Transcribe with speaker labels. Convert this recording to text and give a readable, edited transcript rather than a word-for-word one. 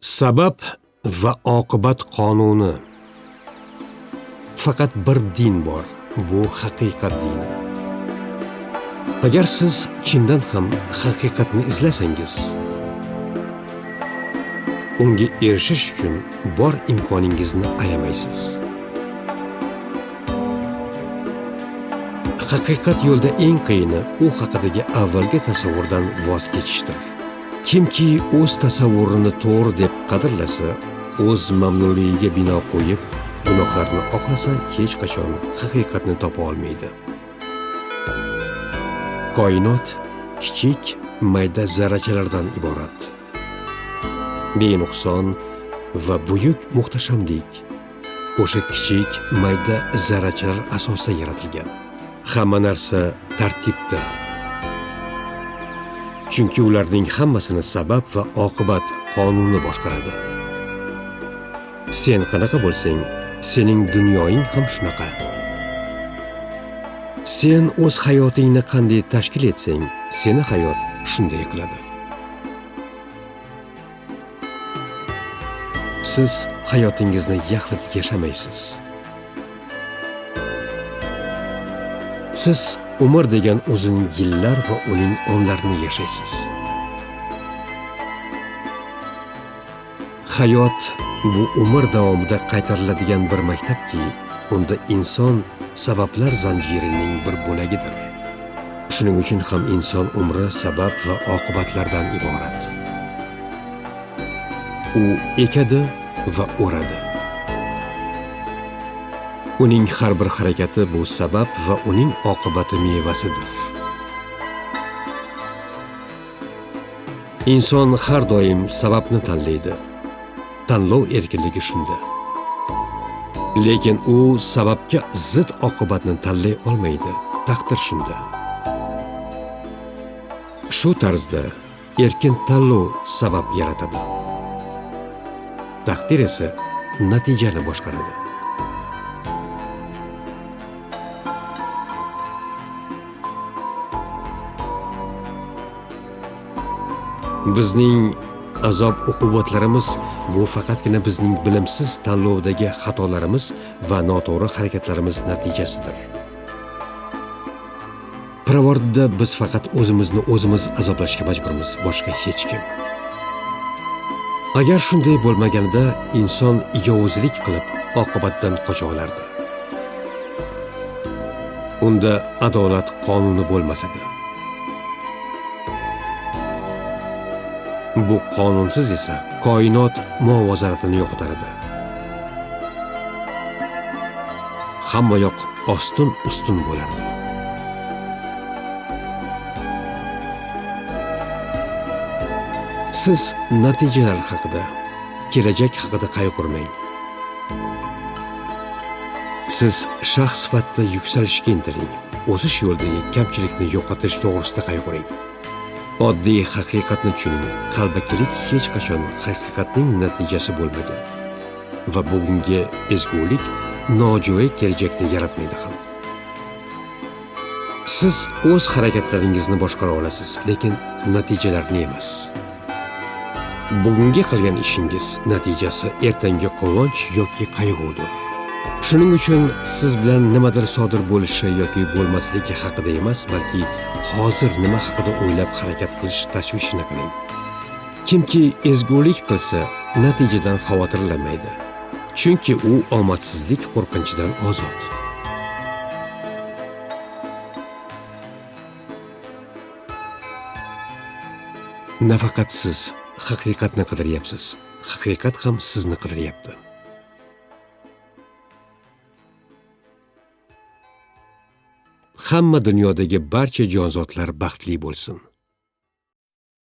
Speaker 1: Sabab va oqibat qonuni. Faqat bir din bor, bu haqiqat dini. Agar siz chindan ham haqiqatni izlasangiz, unga erishish uchun bor imkoningizni ayamaysiz. Haqiqat yo'lda eng qiyini u haqidagi avvalgi tasavvurdan voz kechishdir. Kimki o'z tasavvurini to'g'ri deb qadrlasa, o'z mamnunligiga bino qo'yib, gunohlarni oqlasa, hech qachon haqiqatni topa olmaydi. Koinot kichik, mayda zarrachalardan iborat. Benuqson va buyuk muhtashamlik o'sha kichik, mayda zarrachalar asosida yaratilgan. Hamma narsa tartibda. Chunki ularning hammasini sabab va oqibat qonuni boshqaradi. Sen qanaqa bo'lsang, sening dunyoing ham shunaqa. Sen o'z hayotingni qanday tashkil etsang, seni hayot shunday qiladi. Siz hayotingizni yaxlit yashamaysiz. Siz umr degan uzun yillar va uning onlarini yashaysiz. Hayot bu umr davomida qaytariladigan bir maktabki, unda inson sabablar zanjirining bir bo'lagidir. Shuning uchun ham inson umri sabab va oqibatlardan iborat. U ekadi va o'radi. Uning har bir harakati bu sabab va uning oqibati mevasidir. Inson har doim sababni tanlaydi. Tanlov erkinligi shunda. Lekin u sababga zid oqibatni tanlay olmaydi. Taqdir shunda. Shu tarzda erkin tanlov sabab yaratadi. Taqdir esa natijani boshqaradi. Bizning azob uqubatlarimiz bu faqatgina bizning bilimsiz tanlovdagi xatolarimiz va noto'g'ri harakatlarimiz natijasidir. Pirovardida biz faqat o'zimizni o'zimiz azoblashga majburmiz, boshqa hech kim. Agar shunday bo'lmaganida inson yovuzlik qilib oqibatdan qocha olardi. Unda adolat qonuni bo'lmas edi. Bu qonunsiz esa koinot muvozanatini yo'qotar edi. Hammayoq ostin-ustun bo'lardi. Siz natijalar haqida, kelajak haqida qayg'urmang. Siz shaxs sifatida yuksalishga intiling. O'sish yo'lidagi kamchilikni yo'qotish to'g'risida qayg'uring. Oddiy haqiqatni tushuning. Qalbakilik hech qachon haqiqatning natijasi bo'lmagan va bugungi ezgulik nojo'ya kelajakni yaratmaydi ham. Siz o'z harakatlaringizni boshqara olasiz, lekin natijalarni emas. Bugungi qilgan ishingiz natijasi ertangi quvonch yoki qayg'udir. Shuning uchun siz bilan nimadir sodir bo'lishi yoki bo'lmasligi haqida emas, balki hozir nima haqida o'ylab harakat qilish tashvishini qiling. Kimki ezgulik qilsa, natijadan xavotirlanmaydi. Chunki u omadsizlik qo'rqinchidan ozod. Nafaqat siz haqiqatni qidiryapsiz, haqiqat ham sizni qidiryapti. Hamma dunyodagi barcha jonzotlar baxtli bo'lsin.